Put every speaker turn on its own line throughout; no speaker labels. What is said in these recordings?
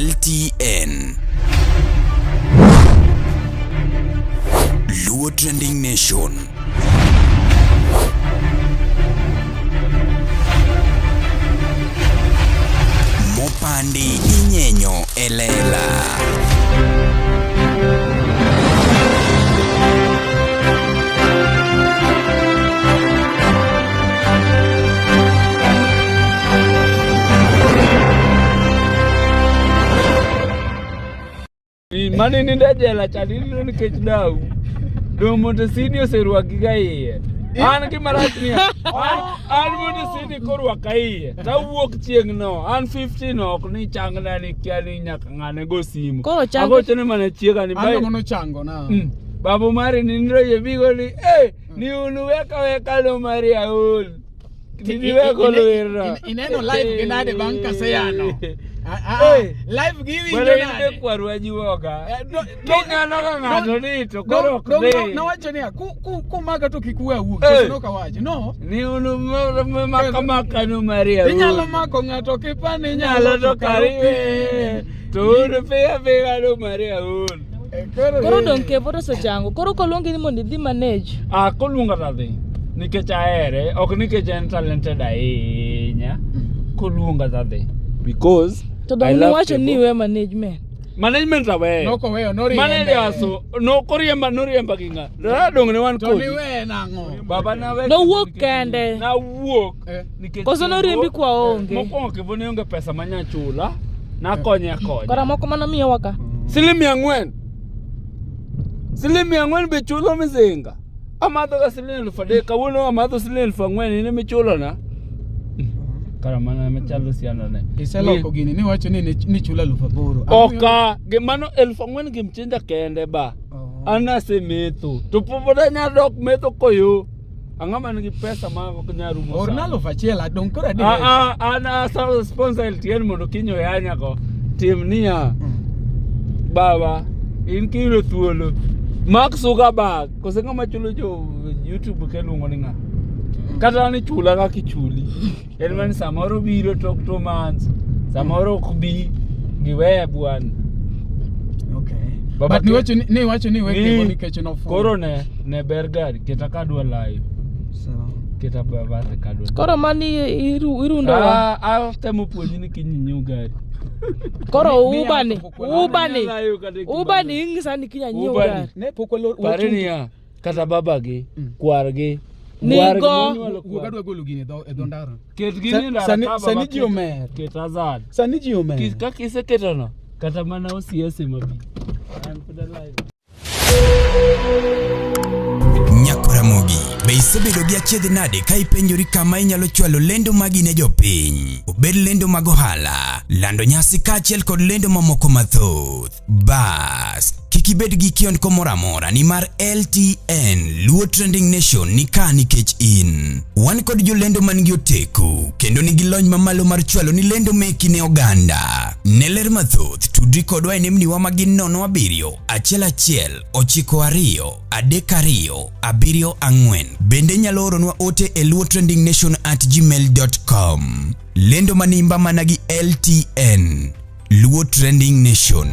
LTN. Luo Trending Nation. Mopandi inyenyo e lela.
Mane nindo e jela cha nindo nikech dau. Dong Montesini oserwaki ga iye. An gima rach ni an Montesini korwaka iye. Tawuok chieng' no an 15 ok ni changna ni kia ni nyaka ng'ane go simu.
Koro chang-
Agochone mana chiega ni
An
bai.
mono chango na.
Babu mari ni nindo ye bigo ni eh ni unuweka weka no mari aol. Niniweko lwera.
Ineno live gi nade bang' kaseyano? Ah, ah,
Eh.
Live gi iwinjo
Bwana in
nade?
be kwarwa jiwoga.
Eh, no-
To ng'ano ka ng'ato ni to koro ok dhi.
Nawacho niya, kumaka to kik uwe awuog,
Eh.
koso nok awacho. No,
Ni unu maka maka no Maria.
inyalo mako ng'ato kipani
Inyalo to kariwe. To un piga piga no Maria un.
Eh, koro
Koro dong Kevo to osechango. Koro koluongi ni mondo idhi manage.
Ah, koluonga to adhi. Nikech ahere, ok nikech en talented ahinya. Koluonga to adhi. Because
To
I
dong
love
niwacho ni
Kevo.
iwe management.
Management aweyo.
Nokoweyo, noriembe.
Manager aso, nokoriemba, noriemba gi ng'a. Dong ne wan
To
kodi.
niweye nang'o?
Baba nawe.
Nowuok kende.
Nawuok.
Eh.
Nikech
Koso noriembi
Kevo-
kwa onge.
Mokwongo Kevo ne onge pesa manya chula. Nakonye akonya.
Kara moko mano miyowa ka.
Siling 400. Siling 400 be chulo mizinga. Amadho ga siling 3,000 kawuono amadho siling 4,000 in emichulo na. Kara mana machalo sianda ne.
Iseloko gini niwacho ni nichula 8,000.
Oka gi mano 4,000 gi mchinja kende ba.
Oh.
An asemetho. To pod anya dok metho koyo. Ang'o man gi pesa ma ok nyal rumo
Orna
sana?
1,000 adong' koro adi.
Ah, ah, an asawo sponsor LTN mondo kiny oyanya go. Tim niya. Baba, in kiyudo thuolo. Mark Zuckerberg, kose ng'ama chulo jo YouTube keluongo ni ng'a? Kata an ichula kaka ichuli. En mana ni samoro biro tok 2 months, samoro ok bi, giweya bwana.
Okay.
Baba
But
ke-
niwacho ni we
Ni-
Kevo nikech nofuwo.
Koro ne ber gari, keta kadwa layo. Keta bathe kadwa.
Koro mani irundowa.
Ah, atemo puonji ni kiny inyiew gari.
Koro
Mi- miya
Uber ni.
to pok walalo.
Uber ni.
Layo kata e
Uber
kibanda.
ni ing'isa ni kiny anyiew
Uber ni.
gari.
Ne pok walo-
Pare
wachungo.
niya, kata babagi, kwargi,
Nigo.
kwargi monyuolo
Wuog
kwargi.
adwa golo gini e dho ndara.
Ket gini e ndara ka baba,
sani ji omer.
Ket hazard.
Sani ji omer.
Kaka iseketono, kata mana OCS ema bi. An pod alive.
Nyakoramogi, be isebedo gi achiedh nade ka ipenjori kama inyalo chwalo lendo magi ne jopiny? Obed lendo mag ohala, lando nyasi kaachiel kod lendo mamoko mathoth. Bas, kik ibed gi kiondko moro amora nimar LTN Luo Trending Nation ni ka nikech in. Wan kod jolendo man gi oteku kendo nigi lony mamalo mar chwalo ni lendo meki ne oganda. Ne ler mathoth, tudri kodwa e nembniwa ma gin 07 11 92 32 74. Bende inyalo oronwa ote e luotrendingnation@gmail.com. Lendo manimba mana gi LTN. Luo Trending Nation.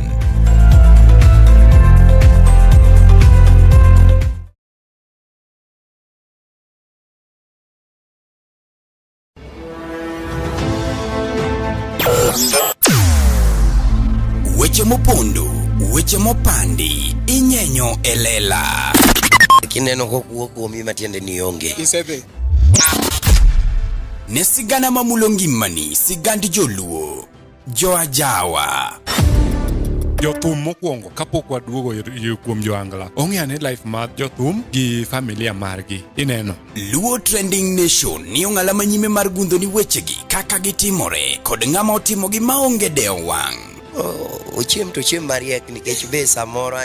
Weche mopondo, weche mopandi, inyenyo e lela.
Kineno kokuo kuomi matiende ni onge.
Isedhi.
Ne sigana mamulo ngimani, sigand joluo, joajawa.
Jothum mokwongo kapok waduogo kuom joangla ong'e ane life mar jothum gi familia margi ineno.
Luo Trending Nation ni ong'ala manyime mar gundho ni wechegi kaka gitimore kod ng'ama otimogi maonge dewo wang'.
Ochiem to ochiem mariek nikech be samoro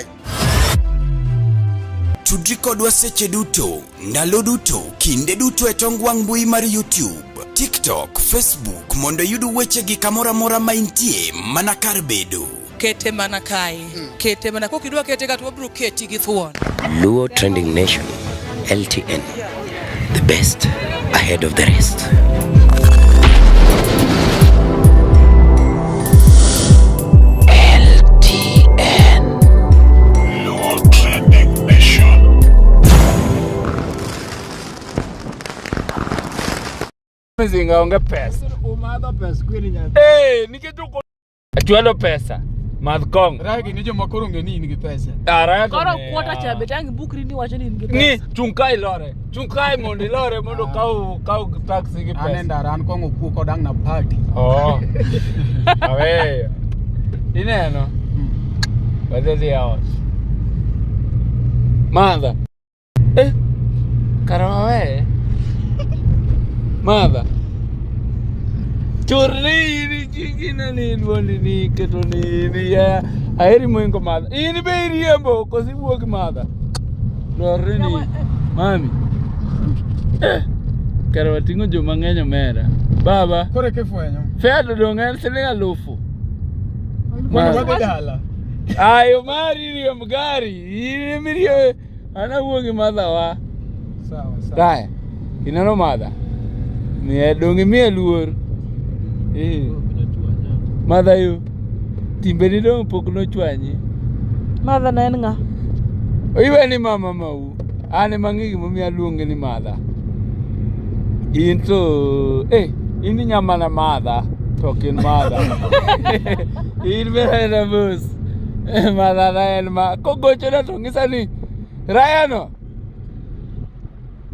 Tudri kodwa seche duto, ndalo duto, kinde duto e tong wang' mbui mar YouTube, TikTok, Facebook mondo iyud wechegi kamoro amora ma intie mana kar bedo.
Kete mana kae. Kete mana kok idwa kete ka to wabiro keti gi thuon.
Luo Trending Nation LTN the best ahead of the rest.
mizinga onge pesa.
Umadho pes kweli nyathi.
Eh, nikech ok achwalo pesa. Madh kong'o.
Ragi ni joma koro ong'e ni in gi pesa.
Araya to
Koro
miya.
kwota cha be tang ibukri ni wacho ni in gi
Ni
pesa.
chung ka ilore. Chung kae mondo ilore mondo kaw kaw taxi gi
An e
pesa.
ndara an kong'o kuo kod ang' na party.
Oh. Aweyo. Ineno? Wadhi dhi e ot. Madha. Eh. Kara waweye. Madha. Chorni in gina ni duondi ni keto ni ni ya. Aheri moingo madha. In be iriembo koso iwuok gi madha. Lorri ni. Mami. Eh. Kara wating'o joma ng'eny omera. Baba.
Koro eka ifwenyo.
Fare to dong' en siling alufu.
Kwani
Madha.
wadhi dala.
Ayo mari riemb gari. In emirie. An awuok gi madha wa.
Sawa sawa.
Raya. Ineno madha? Miye dong' imiye luor. Eh. Madha yo. Timbeni dong' pok nochwanyi.
Madha na en ng'a?
Iwe ni mama mau. An ema ang'e gimomiyo aluonge ni madha. In to eh in inya mana madha to ok in madha. In be en mos. Madha na en ma kogochona to ng'isa ni Rayano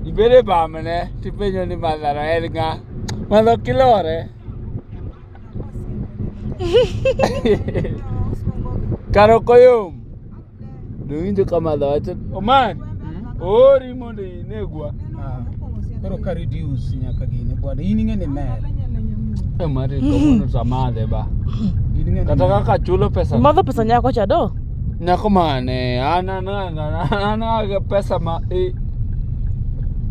ibedo e bamne tipenjo ni madha no en ng'a? Madha ok ilore. Kar ok oyom. Dowinjo ka madha wacho Omar oori mondo inegwa.
Ah, Koro ka reduce nyaka gini bwana. In ing'e ni mer.
Omar kawuono to amadhe ba.
In ing'e ni
Kata
mer.
kaka achulo pesa.
Imadho pesa nyako cha do?
Nyako mane an an an an an pesa ma eh,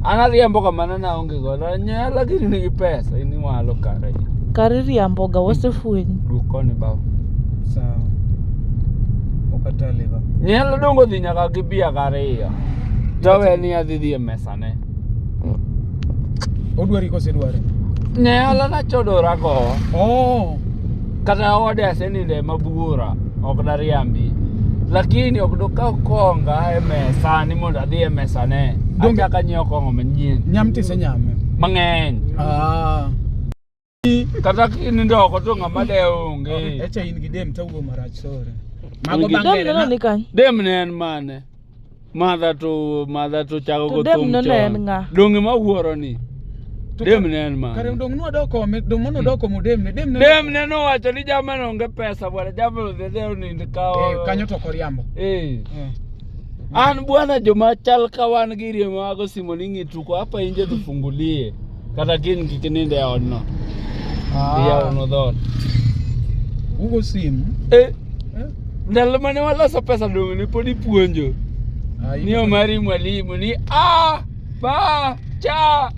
an ariembo ga mana naonge godo nyala gini nigi pesa in iwalo kare
Kar iriambo ga wasefweny.
duok koni baba
Sawa. Ok atali ba.
nyalo dongo dhi nyaka gi bia gariyo to we ni adhi dhi e mesane
Odwari koso idware?
nyalo nachodora go
Oh.
kata ode aseninde mabuora ok dariambi lakini ok dokaw konga e mesa ni mondo adhi e mesane achako anyiewo kong'o manyien
Nyam tisenyame.
mang'eny
Ah.
kata kinindo oko to ng'ama dewo onge
Echa in gi dem tawuo marach sorry.
Mago
Dem neno ni kany.
Dem ne en mane? Madha to madha to chako
To
go
dem
thum
no ne en
chon.
ng'a?
Donge mawuoro ni? Dem ne en mane?
Kare dong nwadok ome, dong mano dok omo demne, demne.
Dem ne nowacho ni jamani onge pesa bwana, jamani odhi dhi onind ka.
Eh, kanyo to ok oriambo.
Eh. An bwana joma chal ka wan gi riemo wago simo ni ng'i tuko hapa inje tufungulie. Kata kiny kik ininde e odno.
Ah.
Iyawonu dhoot.
Ugo simu.
Eh. Ndalo mane waloso pesa dong' ne pod ipuonjo. Ni Omari mwalimu ni a ba cha.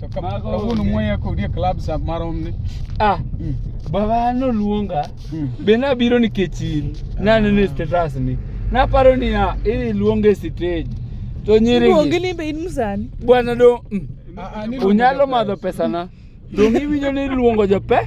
To kawuono mwaya kodi e club sa marom ni.
Ah. Baba noluonga. Be nabiro nikech in. Naneno e status ni. Naparo niya, idhi luonge e stage. To nyiri
Iluongi ni be in msani.
Bwana do. Unyalo madho pesa na. Dong' iwinjo ni iluongo jope?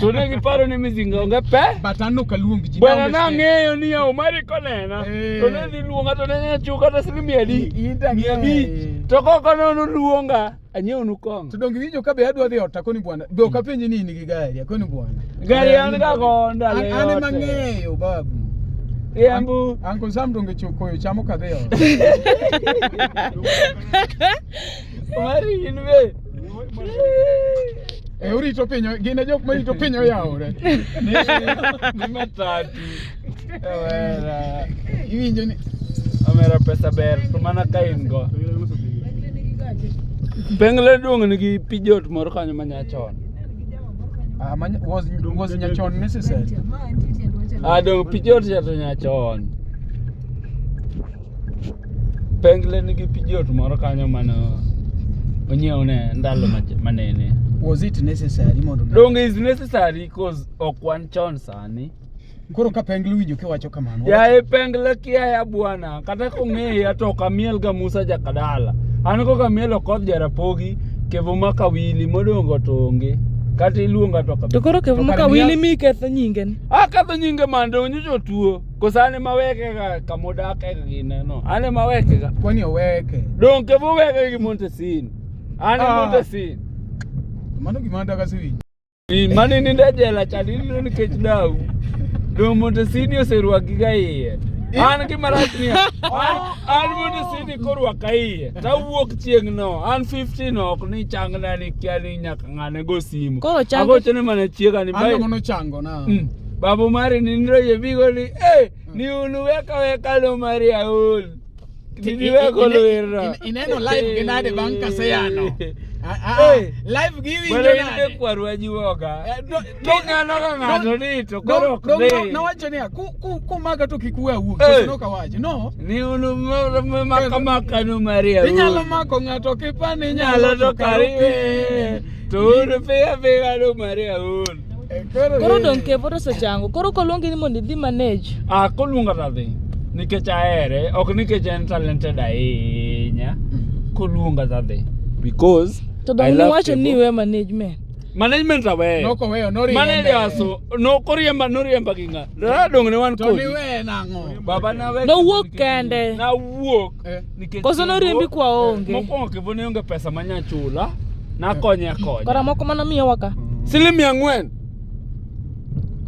To ne giparo ni mizinga onge pe?
But an ok aluong ji.
Bwana nang'eyo ni Omari konena. To ne dhi luonga to ne nyachuk kata siling mia adi? 500. To kok onono luonga, anyiewnu kong'o.
To dong iwinjo ka be adwa dhi ot akoni bwana. Be ok apenji ni in gi gari, akoni bwana.
Gari an ga go ndalo
An an ema
yote.
ng'eyo babu.
Riambu.
Uncle Sam donge koyo chamo kadhi ot.
Omari in be.
E urito piny, gin e jok marito piny oyawre.
Ni matatu. Omera.
Iwinjo ni
Omera pesa ber to mana ka in go. Pengle duong' nigi pijot moro kanyo ma nyachon.
Ah, was nyachon necessary?
Ah, dong' pijot cha to nyachon. Pengle nigi pijot moro kanyo mane onyiewne ndalo manene.
Was it necessary mondo
Dong' is necessary cause ok wan chon sani.
Koro ka Pengle winjo kiwacho kamano.
Yaye Pengle kiaya bwana, kata kong'eya to ok amiel ga Musa Jakadala. An koka amiel Okoth Jarapogi, Kevo Makawili modong' to onge. Kata iluonga to ok
To koro Kevo Makawili mi ketho nyinge ni.
Aketho nyinge man dong' nyocha otuo. Koso an ema weke ga kamodake ga gine no. An ema weke ga.
Kwani oweke?
Dong' Kevo weke gi Montesin. An e
Ah.
Montesin.
Mano gima dakasewinjo.
Mane nindo e jela cha nindo nikech dau. Dong Montesini oserwaki ga iye. An gima rach ni an Montesini korwaka iye. Tawuok chieng' no an 15 ok ni changna ni kia ni nyaka ng'ane go simu.
Koro chang-
Agochone mana chiega ni
An
bai.
to nochango na.
Babu mari nindo yie bigo ni eh ni unuweka weka no mari aol. Niniwe golo werno.
Ineno live gi nade bang' kaseyano? Ah,
Eh.
Live gi iwinjo
Bwana in
nade?
be kwarwa jiwoga.
Eh, no-
To ng'ano ka ng'ato ni to koro ok dhi.
Nowacho niya, kumaka to kik we awuog.
Eh.
Koso nokawacho. No.
Ni unu maka maka no Maria.
Inyalo mako ng'ato kipani
nyalo to kariwe. To unu piga piga no Maria un.
Koro dong Kevo to osechango. Koro koluongi ni mondo idhi manage.
Ah, koluonga to adhi. Nikech ahere, ok nikech en talented ahinya. Koluonga to adhi. Because
To
I
dong
love
niwacho ni
Kevo.
iwe management.
Management aweyo.
Nokoweyo, noriembe.
Manager so nokoriemba noriemba gi ng'a. Dong ne wan
To
kodi.
niwe nang'o?
Baba nawe.
Nowuok kende.
Nawuok.
Eh.
Nikech
Koso noriembi kwa onge.
Mokwongo Kevo ne onge pesa manya chula. Nakonye akonya.
Kara moko mano miyowa ka.
Siling 400.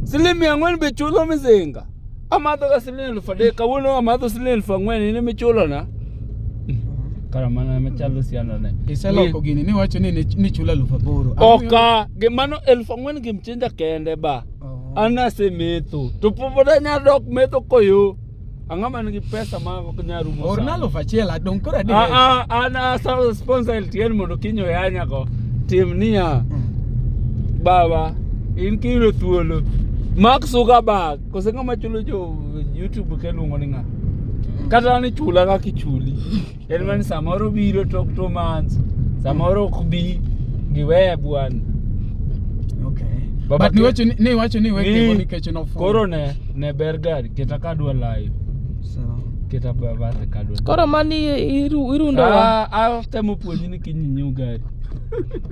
Siling 400 be chulo mizinga. Amadho ga siling 3,000 kawuono amadho siling 4,000 in emichulo na. Kara mana machalo sianda ne.
Iseloko gini niwacho ni nichulo 8,000.
Oka gimano 4,000 gimchenja kende ba.
Oh.
An asemetho. To pod anyalo dok metho koyo. Ang'o man gi pesa ma ok nyal rumo
Orna
sani?
1,000 adong' koro adhi.
Ah, ah, an asawo sponsor LTN mondo kiny oyanya go. Tim niya. Baba, in kiyudo thuolo. Mark Zuckerberg, kose ng'ama chulo jo YouTube keluongo ni ng'a? Kata an ichula kaka ichuli. En mana ni samoro biro tok 2 months, samoro ok bi, giweya bwana.
Okay.
Baba
But niwacho ni niwacho ni we
Ni-
Kevo nikech nofuwo.
Koro ne ber gari, keta kadwa layo. Keta bathe kadwa.
Koro mani irundo wa.
Ah, atemo puonji ni kiny inyiew gari.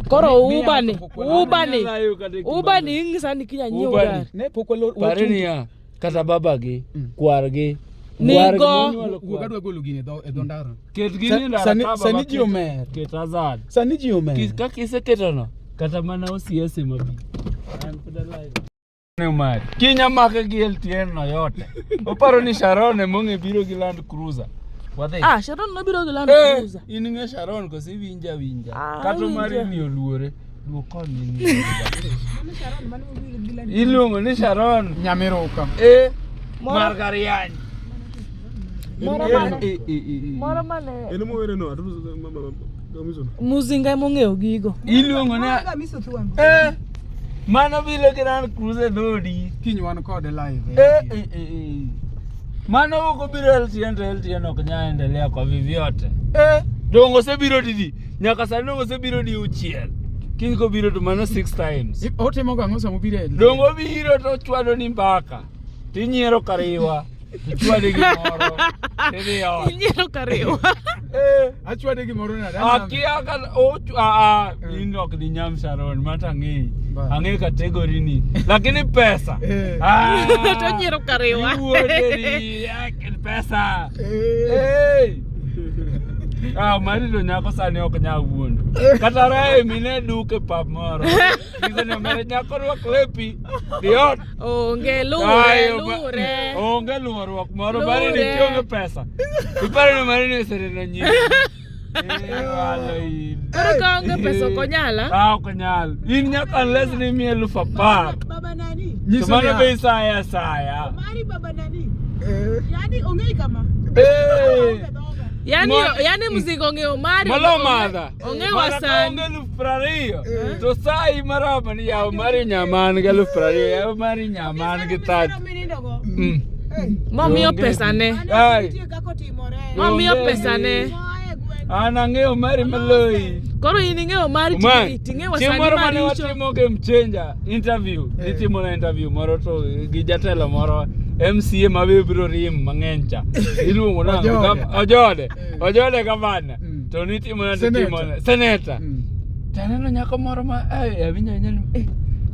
Koro
Mi-
Uber ni,
miya pok walalo.
Uber ni.
Layo kata e
Uber ni
kibanda.
ing'isa ni kiny anyiew
Uber ni.
gari.
Ne pok walo
Pare niya, kata babagi, kwargi,
Nigo.
kwargi monyuolo
Wuog
kwar.
adwa golo gini e dho e dho ndara.
Ket gini
Sa-
e ndara ka baba,
sani ji
ket-
omer.
Ket hazard.
Sani ji omer.
Kaka iseketono, kata mana OCS ema bi. An pod alive. Ne mari. Kiny amake gi LTN no yote. Oparo ni Sharon ema ong'e biro gi Land Cruiser. Wadhi.
Ah, Sharon nobiro gi Land
Eh,
Cruiser.
in ing'e Sharon koso iwinja awinja.
Ah,
Kata mari
awinja.
ni oluore. Luok koni ni. Iluongo ni Sharon.
Nyamiruka.
Eh,
Moro-
mar Gariany.
Moro mane
Eh, eh, eh, eh.
moro mane
En mowere no,
Muzinga emong'eyo gigo.
Iluongo ni Eh, mano biro gi Land Cruiser dhodi.
Kiny wan kode live.
Eh, eh, eh, eh. Mano ok obiro LTN to LTN ok nyal endelea kwa vyovyote. Eh, dongo osebiro didi? Nyaka sani dongo osebiro diuchiel. Kiny kobiro to mano 6 times.
Otimo gang'o sama obiro e
Dongo obiro to ochwado ni mbaka. Tinyiero kariwa. Ichwade gimoro. Tidhi ot.
Inyiero kariwa.
Eh.
Achwade gimoro nade?
Akia ka ochu a a in ok dinyam Sharon mata ang'eyi.
Ba.
Ang'eyo category ni. Lakini pesa.
Eh.
Ah.
To onyiero kariwa.
Iwuondori, ah, pesa.
Eh.
Hey. Ah, mari to nyako sani ok nyal wuondo. Kata rae mine duke pap moro. Nyiso ni omera nyako rwak lepi. Dhi ot.
Onge lure,
Ayo, ba-
lure.
Onge luoruok moro mari ni
Lure.
kionge pesa. Iparo ni mari ni oseneno nyiri. Eh, walo in.
Koro ka onge pesa ok onyal, ah?
Ah, ok onyal. In nyaka unless ni imiye 10,000.
Baba nani?
To
Nyiso
mano
niya,
be isaya asaya.
Mari baba nani? Yani ong'eyi kama.
Eh.
Yani,
Mo-
yani mzinga ong'eyo mari.
Malo
ong'e-
madha.
Ong'e
Mana ka
wasani.
onge 20,000. To sai marama ni yaw mari nyaman gi 20,000, yaw mari nyaman gi 30.
Minindogo.
Momiyo
Onge.
pesa ne.
Ai.
Nitie kaka otimore.
Momiyo
Onge.
pesa ne.
Moa e gweng'.
An ang'eyo mari maloyi.
Koro in ing'eyo mari
Umar,
ting'e
chieng'
wasani
moro mane
maricho.
watimo game changer interview, nitimo na interview moro to gi jatelo moro MCA ma be biro rim mang'eny cha. Iluongo nang'o?
Ojode.
Ojode. Ojode gavana.
Mm.
To nitimo na
Senator.
titimo na senator.
Mm.
To aneno nyako moro ma ai awinjo awinja ni eh,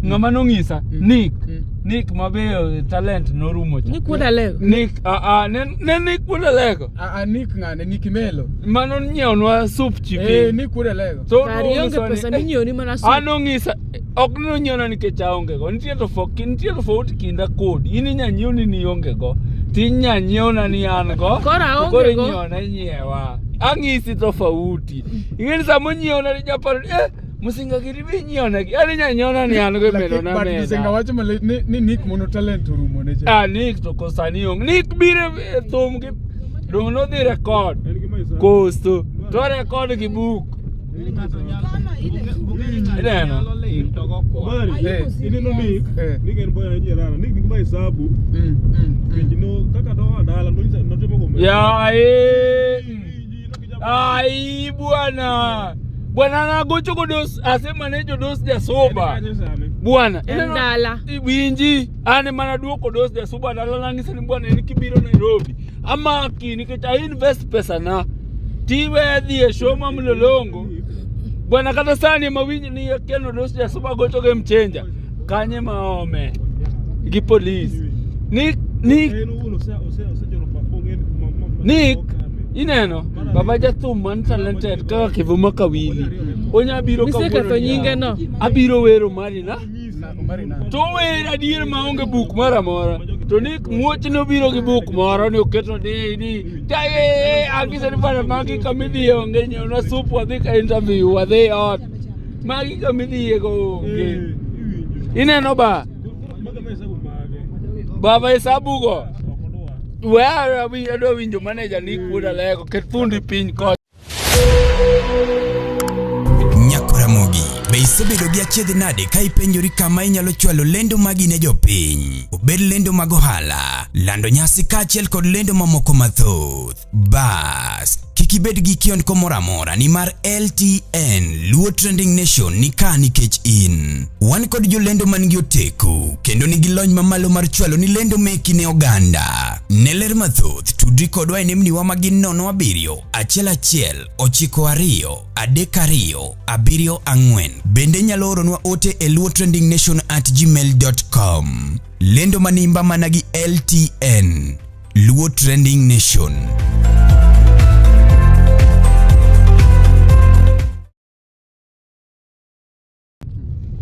Ng'ama nong'isa Nick. Nick mabeyo talent norumo cha.
Nick Wuod Alego.
Nick, ah ah, ne ne Nick Wuod Alego.
A Nick ng'ane Nick Melo.
Mano nyiewonwa sup chipi.
Eh, Nick Wuod Alego.
So
Kar ionge
nong'iswa ni-
pesa minyiewni mana sup.
An ong'isa ok nonyiewna nikech aonge go. Nitie tofauti, nitie tofauti kinda kodi. In inya nyiewni ni ionge go. Tinya nyiewna ni an go.
Koro
to
aonge
Koro
go.
inyiewna inyiewa. Ang'isi tofauti. Ing'e ni sama onyiewna ni japaro ni eh Musinga gini be inyiewna gi. An inya nyiewna ni an go imedona
But Musinga
meda.
wacho malit ni ni Nick mono talent orumo ne cha.
Ah, Nick to kosani onge. Nick biro e thum gi dong nodhi record. Kosto. To record gi book. Ineno?
Eh,
Ineno Nick,
Eh.
Nick en boy ahinya rana. Nick nigi mahesabu. Penj no kaka noa dala nonyisa notimo go.
Ya eh. Ai bwana. Bwana nagocho godos asema ne jodos jasuba. Bwana.
En
ineno-
dala.
Winji an ema naduoko dos jasuba dala nang'ise ni bwana in kibiro Nairobi. Amaki nikech a invest pesa na. Tiwe dhi e show ma Mlolongo. Bwana kata sani ema winj ni keno dos jasuba gocho game changer. Kanye ma ome gi polis. Ni ni
En owuon ose ose osechoro pa ong'e ni ma ma ma-
Nick,
okame.
ineno baba jathum man talented kaka Kivuma Kawili. Onya biro
Miseketho
kawuono niya,
nyinge no.
Abiro wero mari na.
Na Omari na.
To wer adier maonge buk moro amora. To Nick muoch nobiro gi buk moro ni oketo ni ni taye angise ni bana magi kamidhiye onge nyiewna sup wadhi ka interview wadhi ot. Magi kamidhiye go onge.
Eh, iwinjo.
Ineno ba?
Mago mahesabu mage.
Baba hesabu go.
Ok odwar.
We adwa winjo manager Nick Wuod Alego ket thundi piny kocha.
Nyakoramogi, be isebedo gi achiedh nade ka ipenjori kama inyalo chwalo lendo magi ne jopiny? Obed lendo mag ohala, lando nyasi kaachiel kod lendo mamoko mathoth. Bas, kik ibed gi kiondko moro amora nimar LTN Luo Trending Nation ni ka nikech in. Wan kod jolendo man gi oteku kendo nigi lony mamalo mar chwalo ni lendo meki ne oganda. Ne ler mathoth, tudri kodwa e nembniwa ma gin 07 11 92 32 74. Bende inyalo oronwa ote e luotrendingnation@gmail.com. Lendo manimba mana gi LTN. Luo Trending Nation.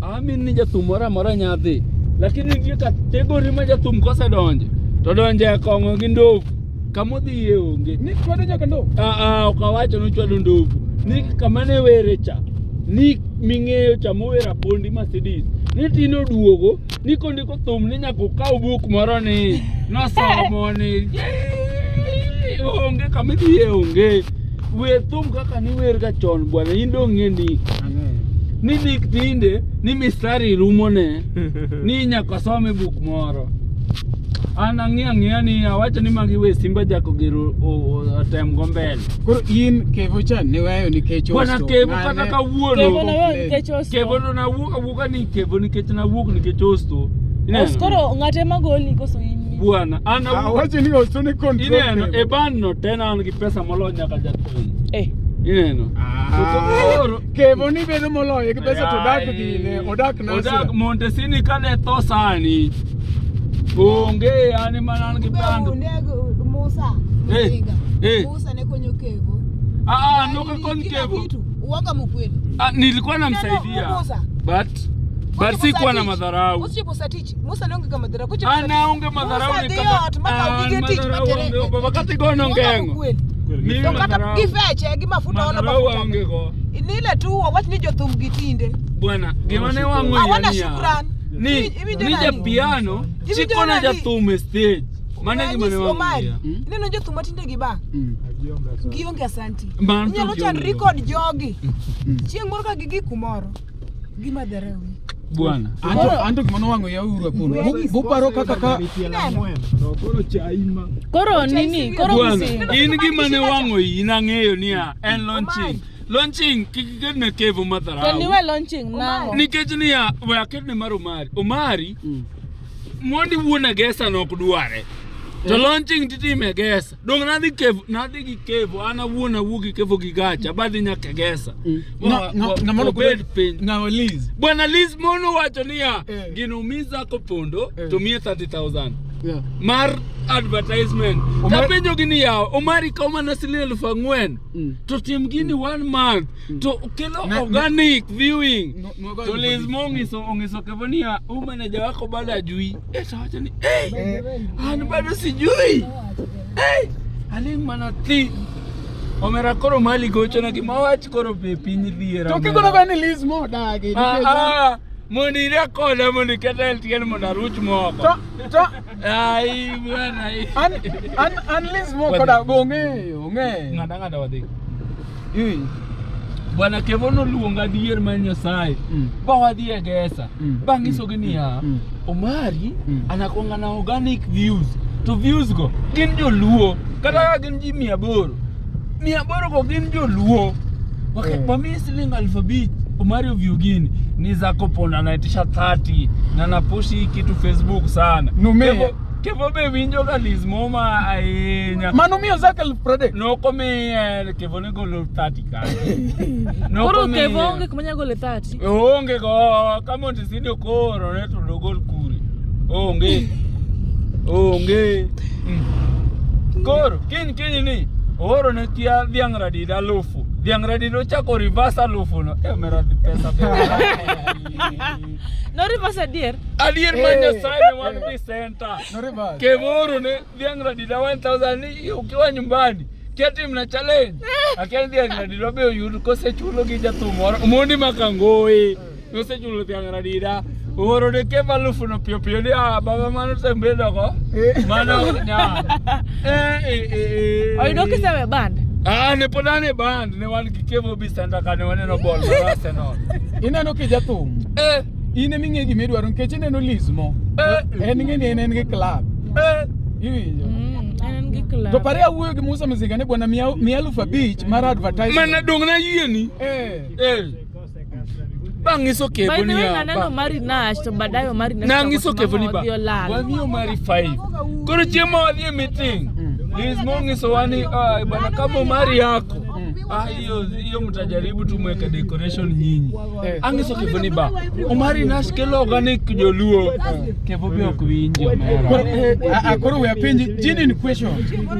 Amin ni jathum moro amora nyadhi, lakini nitie kategori ma jathum kosedonje to donje e kong'o gi ndovu kamodhiye onge.
Nick chwado nyaka ndovu.
Ah, ah, ok awacho ni ochwado ndovu. Ni kama ne were cha, ni ming'eyo cha mowero Apondi Mercedes, ni tinde oduogo, ni kondiko thum ni nyaka okaw buk moro ni nosomo ni yee, onge kama idhiye onge. Wer thum kaka niwer ga chon bwana, in dong' ng'e ni ni Nick tinde ni mistari rumone ni nyaka some buk moro. An ang'iyo ang'iya ni awacho ni magi we Simba Jako gero otem go mbele.
Koro in Kevo cha niweyo nikech
Bwana
Osto.
Kevo
Ng'ane-
kata kawuono.
Kevo naweyo nikech Osto.
Kevo to nawuok awuoka ni Kevo nikech nawuok nikech Osto. Ineno?
Os koro ng'ate magoli koso in mi.
Bwana an
Ah,
awuok.
Awacho ni Osto ni control.
Ineno
Kevo.
e band no tena an gi pesa moloyo nyaka jathum.
Eh.
Ineno?
Ah.
To koro
Kevo ni bedo moloyo gi pesa to odak
Ai.
gine, odak Nasra.
Odak Montesini kane tho sani. Onge an mana an gi band.
Onego Musa.
Eh,
Musinga.
eh.
Musa ne konyo Kevo.
Ah, ah,
Yaani
noka
ni
kon
kila
Kevo.
kitu. Uongo mkweli.
Ah, nilikuwa
Neno,
namsaidia.
Musa.
But sikuwa na madharau.
Usipo satich. Musa ne onge ga madharau. Kochopo
An
satich.
aonge madharau
Musa
ni
dhi
kata-
ot ma kaw
an
gige tich
madharau
matere.
onge, baba kata igono
Uongo
ngeng'o.
mkweli.
Mimi
To kata
madharau.
gi feche gi mafuta olo
Madharau
mafuta.
aonge go.
Nile tu wawach ni jothum gi tinde.
Bwana, gima ne wang'o
Hawana
iya niya,
shukran.
Ni
Iwinjo
ni
nani?
japiano
Iwinjo
chikona
nani?
jathum e stage. Mano e gima ne
Ranyisi
wang'o
Omari.
iya.
Ineno jothum matinde gi ba. Gionge asanti.
Man to
Inyalo chan
gionge.
record jogi. Chieng' moro ka gigik kumoro. Gimadharau.
Bwana.
Anto gima nowang'o yauru apondo. Buparo kaka ka
To koro chai ma
Koro nini? Koro
Bwana,
Musinga.
in gima ne wang'o iyi nang'eyo niya en launching. Launching kik iket ne Kevo
To
madharau.
niwe launching nang'o?
Nikech niya, we aket ne mar Omari. Omari, mondi wuon Agesa nok dware. To launching titime Gesa. Dong nadhi Kevo, nadhi gi Kevo, an awuon awuok gi Kevo gi gacha, badhi nyaka Gesa.
Ng'ama
Obed piny.
Ng'ama Liz.
Bwana Liz Mono wacho niya,
Eh.
gino mi Zako Pondo
Eh.
to miye 30,000
Yeah.
mar advertisement. Tapenjo gi ni yawa, Omari kaw mana siling 4,000 to tim gini one month to kelo organic viewing. To Liz Mo ong'iso Kevo niya, huyu manager wako bado hajui. Eh, tawacho ni eh, an bado sijui. Eh, aling mana thi. Omera koro mali gochona gima wach koro be piny dhier.
To kikono ga ni Liz Mo dagi.
Ah, ah, mondo irekoda mondo iket LTN mondo aruch moko.
To
Ai, bwana. Ai.
an Liz Mo koda go ong'eyo, ong'eyo.
Ng'ada ng'ada wadhi. Bwana Kevo noluonga adier mar Nyasaye. Ba wadhi e Gesa. Ba ng'isogi niya, Omari anakuanga na organic views. To views go gin joluo. Kata ka gin ji 800. 800 go gin joluo. Wamiye siling 5,000 Omari oview gini ni Zako Pondo anaitisha 30 na napushi hii kitu Facebook sana.
Numiye.
Kevo be winjo ga Liz Moma ahinya.
Mano miyo Zak 30,000.
Nokomiye Kevo ne golo 30 kanyo.
Koro Kevo onge kuma nyalo gole 30.
Onge go kama ondisido koro ne to dogol kure. Onge. Onge. Koro kiny ni ooro ne kia dhiang' radida 1,000. Dhiang' radida ochako reverse 1,000 no. Eh, omera dhi pesa be.
No reverse adier.
Adier ma Nyasaye ne wan bi center.
No reverse.
Kevo oro ne dhiang' radida 1000 ni ukiwa nyumbani kia timna challenge. Akia dhiang' radida be oyud kosechulo gi jathum moro. Mondi makangoe. Nosechulo dhiang' radida. Ooro ne Kevo 1,000 no piyo piyo ni ah baba mano tembedo go. Mano ok nyal. Eh.
Oyudo kisewe band.
Ah, ne pod an e band, ne wan gi Kevo bi center ka ne waneno ball mar Arsenal.
Ineno ki jathum.
Eh,
In ema ing'e gima idwaro nikech ineno Liz Mo.
Eh.
En ing'e ni en gi club.
eh.
Iwinjo.
En gi club.
To pare awuoyo gi Musa Mizinga ni bwana miya 5,000 mar advertisement.
Mana dong na yieni.
Eh.
Eh. Bang'iso Kevo
By the way,
niya.
naneno Omari Nash to baadaye Omari Nash
Nang'iso Kevo ni ba.
odhi olal.
Wamiyo Omari 5. Koro chieng' ma wadhi e meeting. Liz Mo ng'isowa ni ah, bwana kama Omari yako. Ah, hiyo hiyo mtajaribu tu mweke decoration nyinyi. Ang'iso Kevo ni ba. Omari Nash kelo organic joluo. Kevo be ok winji omera.
Koro koro we apenji genuine question.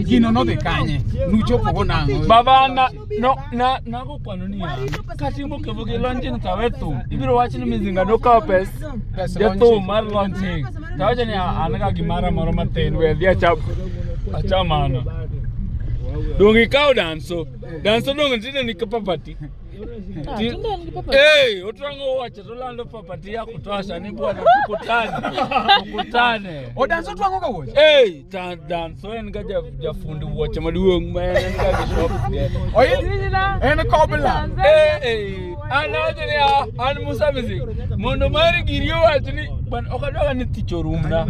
Gino nodhi kanye? Nuchopo go nang'o?
Baba na no na nago kwano niya. Katimo Kevo gi launching tawe thum. Ibiro wach ni Mizinga nokawo pes
Pes
jathum mar launching. Tawacho ni an ga gimara moro matin we adhi acham achamano. Dong ikaw danso. Danso dong tinde ni papati.
Ah, tinde en gi papa.
Eh, otwang'o wacho to lando papati ya kutosha ni bwana tukutane. Tukutane.
Odanso twang'o ga wuoche?
Eh, ta danso en ga jafundi wuoche maduong' ma en ga gi shop.
En kobla.
Eh, eh, an awacho ni ah, an Musa Music. Mondo mari giri owach ni bwana ok adwa ni tich orumna.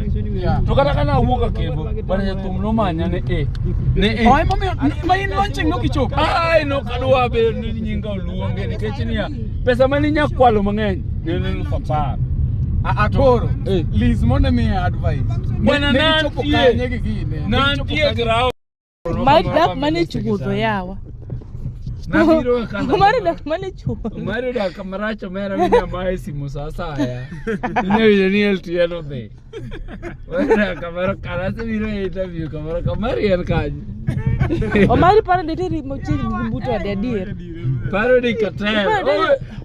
To kata ka nawuok Akevo, bwana jathum nomanya ni eh. Ni eh.
Oh, emomiyo ma in launching nokichopo.
Ai, nok adwa bedo ni nyinga oluonge nikech niya, pesa mane inya kwalo mang'eny ne en 10,000.
Akoro.
Eh.
Liz Mo ne miya advice.
Bwana
Ne gichopo
nantie.
kanye gi gine.
Nantie ground.
Omari dak mane chuodho yawa.
Nabiro e kanda.
Omari dak mane chuodho.
Omari odak kamarach omera minya maye simu sa asaya. Inya winjo ni LTN odhi. Omari odak kamoro kana asebiro e interview kamoro kamari en kanye.
Omari paro ni teri machiegni gi but ode adier.
Paro ni katel.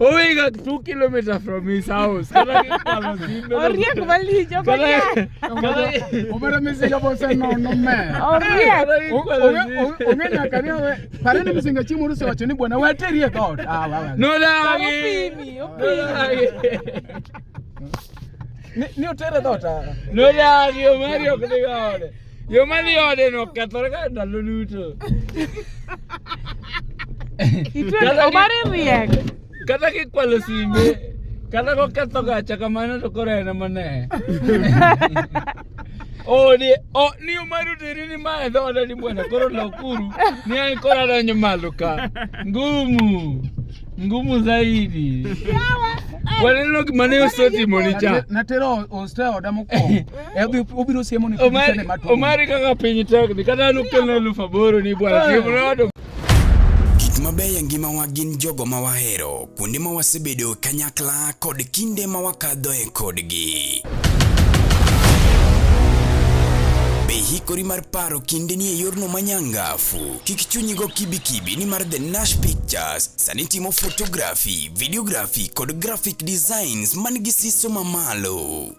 Owiga 2 kilometer from his house. Kata kikwalo simbe.
Oriek malich ok onyal.
Kata
Omera Mizinga bosenono me.
Oriek.
Ong'e nyaka ni owe. Pare ni Mizinga chieng' moro osewacho ni bwana wateri e dhoot. Ah, wa, wa.
Nodagi.
Opimi, opimi.
Nodagi.
Ni otere dhoot. Ah.
Nodagi Omari ok dhi ga ode. Yo madhi ode no okethore ka ndalo duto.
Omari riek.
Kata kikwalo simbe, kata koketho gacha kamano to koro en ema ne. Oh, ni oh, ni Omari oteri ni mae dhoda ni bwana koro lokuru ni an koro adonjo malo ka. Ngumu. Ngumu zaidi. Waneno gima ne osetimoni cha.
Natero osta oda mokwongo. E obiro siemo ni
Omari, Omari kaka piny tek ni kata nukelna 8,000 ni bwana timnado.
Gik mabeyo e ngimawa gin jogo ma wahero, kuonde ma wasebedo kanyakla kod kinde ma wakadhoe kodgi. Be hikori mar paro kindeni e yorno manyangafu? Kik chunyi go kibikibi nimar The Nash Pictures sani timo photography, videography kod graphic designs man gi siso mamalo.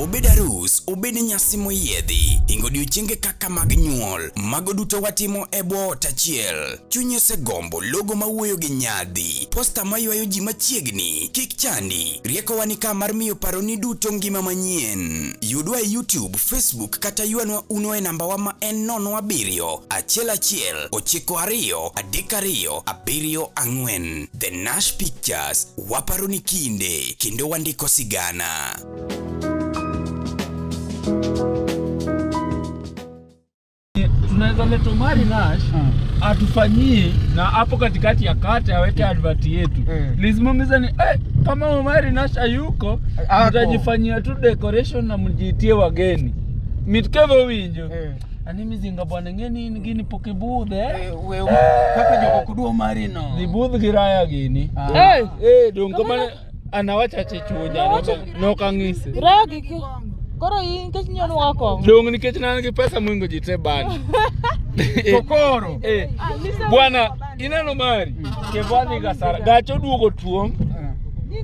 Obed arus, obed nyasi moyiedhi, hingo odiochienge kaka mag nyuol, mago duto watimo e bwo ot achiel. Chunyi osegombo logo mawuoyo gi nyadhi, posta maywayo ji machiegni, kik chandi, riekowa ni ka mar miyo paroni duto ngima manyien. Yudwa e YouTube, Facebook kata ywanwa uno e nambawa ma en 07 11 92 32 74. The Nash Pictures, waparo ni kinde kendo wandiko sigana.
Tunaweza leta Omari Nash atufanyie na hapo katikati ya kata aweke advert yetu. Lisimamiza ni kama Omari Nash hayuko mtajifanyia tu decoration na mjiitie wageni. Mitkevo winjo. Ani mizinga bwana ngeni in gini pok ibudhe.
Kaka jogo kudwa Omari no.
Dhi budh gi raya gini.
Eh.
Dong kamano anawachache chunya nokang'ise.
Raya gi koro in nikech nyonwa kong'o.
Dong nikech ne an gi pesa moingo ji te bani.
To koro.
Bwana ineno mari Kevo adhi Gasara gacha oduogo tuom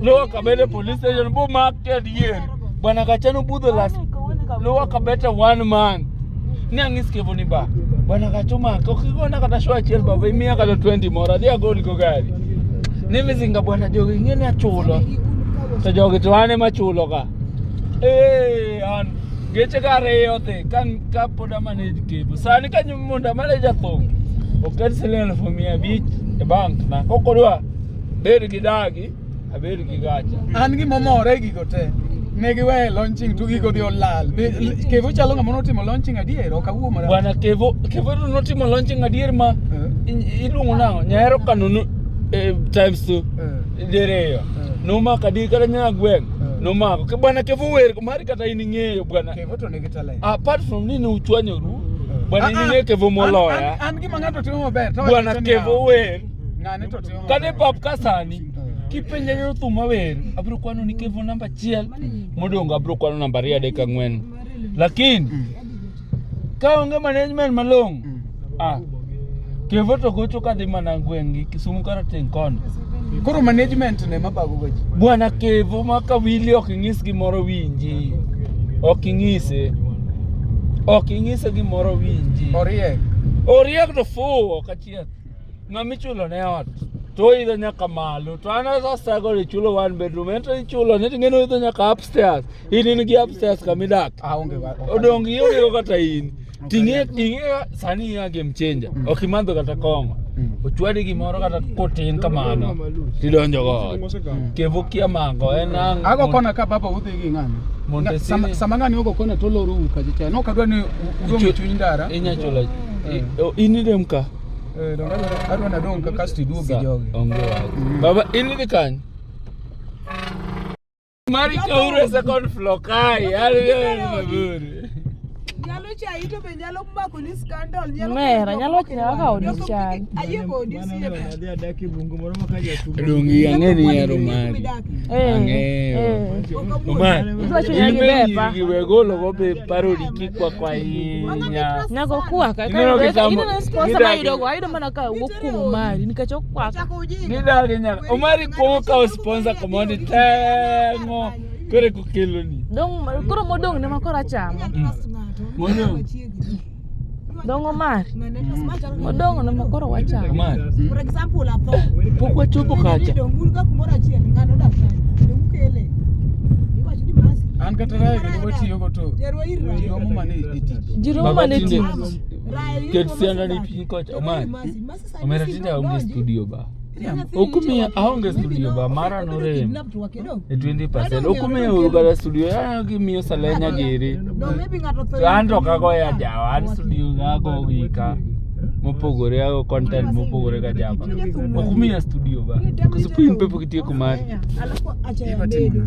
Lower Kabete police station bo mak adier bwana gacha nobudho last Lower Kabete one month ne ang'is Kevo ni ba bwana gacha omaka ok igona kata show achiel baba imiya kata 20 moro adhi agol go gari ni mizinga bwana jogi ing'e ni achulo to jogi to an ema chulo ka an geche ka ariyo dhi ka pod amanage Kevo sani ka mondo amanage athum oket siling 500,000 e bank na kokodwa bed gi dagi abed gi gacha.
An gima omora e gigo te. Ne giweyo launching to gigo dhi olal. Kevo chalo ng'ama notimo launching adier, ok awuo marach.
Bwana Kevo, Kevo to notimo launching adier ma iluongo nang'o? Nyahero kanunu times 2 diriyo. Nomako adier kata nya gweng' nomako. Bwana Kevo wer mari kata in ing'eyo bwana.
Kevo to nigi talent.
Apart from ni ne uchwanyoru, bwana in ing'eyo Kevo moloya.
An gima ng'ato timo maber. To
Bwana Kevo wer.
Ng'ane to timo
Kata e pap ka sani, kipenja jothum mawer, abiro kwano ni Kevo namba 1, modong' abiro kwano namba 2, 3, 4. Lakini ka onge management malong'o, Kevo to gocho kadhi mana gweng' gi Kisumu kata Teng kono.
Koro management ne mabago go ji.
Bwana Kevo ma ka wili ok ing'is gimoro winji. Ok ing'ise. Ok ing'ise gimoro winji.
Oriek.
Oriek to fuwo ok achiel. Ng'ama ichulo ne ot to oidho nyaka malo to an asa struggle ichulo one bedroom ento ichulo ne ting'e ni oidho nyaka upstairs in in gi upstairs kamidak odong' ionge go kata in ting'e ing'e sani ia game changer ok imadho kata kong'o ochwadi gimoro kata kotin kamano tidonjo go ot Kevo kia mako en ang'
Ago kona ka baba udhi gi ng'ani.
Montesini.
Sama ng'ani ogo kona to oloro u kacha cha. Nok adwa ni udong' e chuny ndara.
Inya chulo in idem ka
Dong adwa nadong' ka kasto iduog gi jogi.
Onge wach. Baba in idhi kany? Mari kauro e second floor kae, yani mabor.
Nyalo chayi to be nyalo mako ni scandal. Nyalo
Mera, nyalo wacho kaka odi chal.
Ayie kodi osiepa.
Dongi ang'e ni ihero Mari. Ang'eyo. Omar,
Idwa chunya
in
gi
be
bepa.
nyiri gi we golo go be parodi kikwa kwa ahinya.
Nyako kwaka.
Ineno kitambo-
Ineno sponsor
gidagi-
ma ayudo go, ayudo mana ka wuok kuom Omari nikech okwaka.
Gidagi nyaka. Omari kuongo kawo sponsor komondi teng'o kore kokeloni.
Dong koro modong' ne ma koro achamo.
Modong'.
Dong Omari. Modong' ne ma koro wachamo.
Omari.
For example, atho.
Pok wachopo kacha.
Dong un ka kumoro achiel, ng'ano dak kanyo. Dong ukele. Iwacho ni masi.
An kata rae kendo watiyogo to
Terwa ir Raila.
ji romo mana e tich.
Ji romo
Baba
mana e
tinde
tich.
ket sianda ni piny kocha. Omari. Omera tinde aonge studio ba. Okumiya aonge studio ba mara norem. E 20%. Okumiya uru kata studio ya gimiyo Salenya giri.
No, maybe ng'ato otho.
To an to ok agoya jawa, an studio ago gika. Mopogore ago content mopogore ka jaba. Ok miya studio ba. Koso piny pepo kitieko mari.
Alafu acha ya bedo.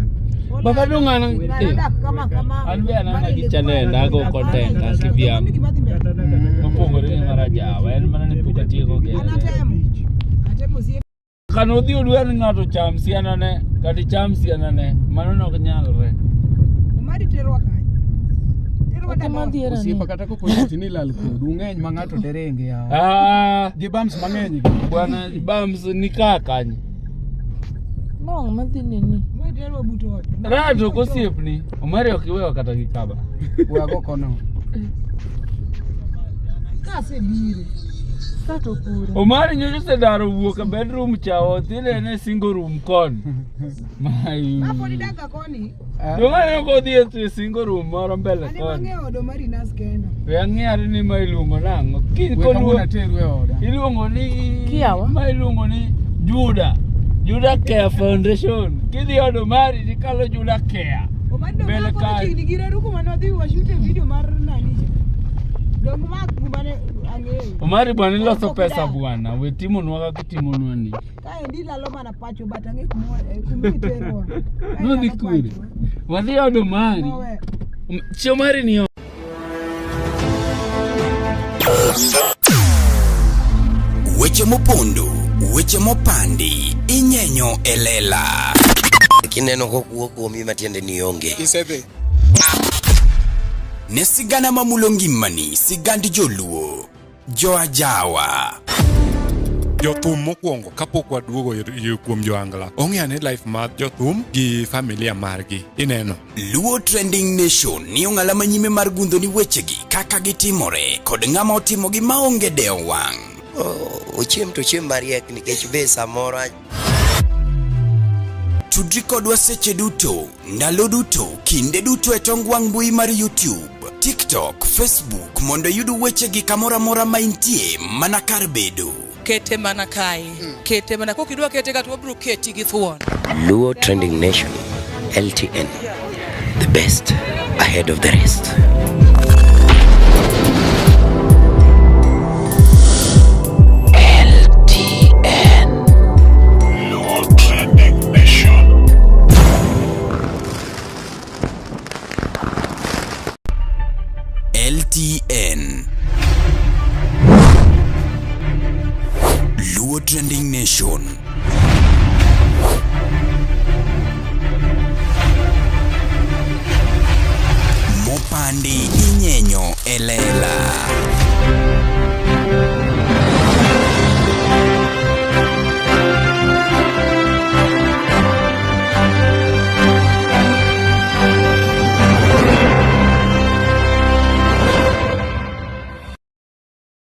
Baba dong an eh,
Kama kama.
an be anana gi channel ago content a kivyang.
Gima dhi mbele.
Mopogore gi mar ajawa en mana ni pok atieko gere.
Anatemo. Atemo sie.
Kano odhi odwar ni ng'ato ocham sianane kata icham sianane mano nok nyalre.
Omari terwa kanye? Terwa
Ote
dala.
madhiera ni.
Osiepa kata kopo ni lal kodu ung'eny ma ng'ato derenge yawa.
Ah,
Gi bams mang'eny gi.
bwana bams ni ka kanye.
Mong madhi nini.
Omari terwa but ot.
Rato kosiepni Omari ok iweyo kata gi kaba.
Wago kono.
Kasebiro.
Kato kure.
Omari nyocha osedaro wuok e bedroom cha odhi nene single room koni. Mai.
Kapod idak koni,
Omari ok odhi e single room moro mbele
an ema
koni.
ang'eyo od Omari nas kenda.
We ang'iyari ni ma iluongo nang'o? Kiny
We kawuono
koluo
ateru e oda.
iluongo ni
Kiawa?
ma iluongo ni Juda. Juda Care Foundation. Kidhi od Omari tikalo Juda Care.
Omari dong'
Mbele
koro
kae.
chiegni gi reru kuma ne wadhi washute video mar nani cha. Dong' ma kuma ne ang'eyo.
Omari bwana iloso
Pok
pesa
dak.
bwana. We timonwa kaka itimonwa ni.
Kaendi ilalo mana pacho but ang'e kuma kuma iterwa. Ka
Nodhi
ilalo
kure.
pacho.
Wadhi od Omari.
Mowe.
Chi Omari ni
Weche mopondo, weche mopandi, inyenyo e lela.
Kineno kokuo kuomi matiende ni onge.
Isedhi.
Ne sigana mamulo ngimani, sigand joluo, joajawa.
Jothum mokwongo kapok waduogo kuom joangla ong'eyo ni life mar jothum gi familia margi ineno.
Luo Trending Nation ni ong'ala manyime mar gundho ni wechegi kaka gitimore kod ng'ama otimogi maonge dewo wang'.
Ochiem to ochiem mariek nikech be samoro
Tudri kodwa seche duto, ndalo duto, kinde duto e tong wang' mbui mar YouTube, TikTok, Facebook mondo iyud wechegi kamoro amora ma intie mana kar bedo.
Kete mana kae. Kete mana kokidwa kete ka to wabiro keti gi thuon.
Luo Trending Nation, LTN, the best ahead of the rest. LTN.
Luo Trending Nation.
LTN Luo Trending Nation. Mopandi inyenyo e lela.